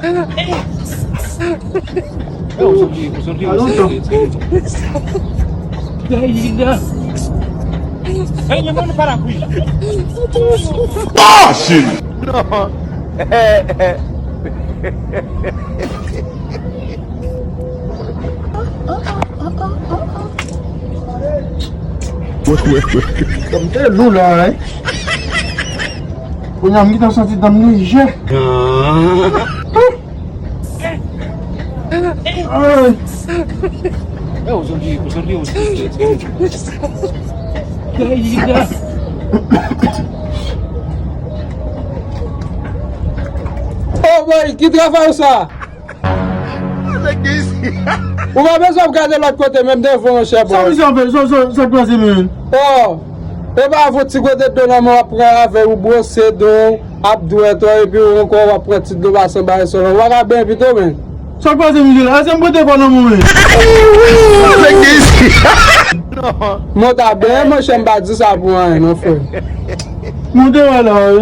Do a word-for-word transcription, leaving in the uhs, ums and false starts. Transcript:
Alon tan. Hey, le monde para aquí. Ah, shit! Non. Dòm te lou la, hein? Kounye a, m gentan santi dòm lejè. Ay. Oh boy, ki travay sa? Ou pa bezwen ap gade lòt kote, menm devan, monchè, boy. Sa misye ap fè? Sa, sa, sa k pase, menm? Oh, e pa avè ti gote dlo nan men w ap pran avè w, bwose do w, ap dwèt ou, epi ou ankò w ap pran ti dlo pase anba resò la. Ou pa ka benyen pito, menm. Sa k pase, misye la? Èske m pote kò nan men w, menm? Monte a benyen, monchè, m pa di sa pou anyen, non, frè. Monte wè la, wi.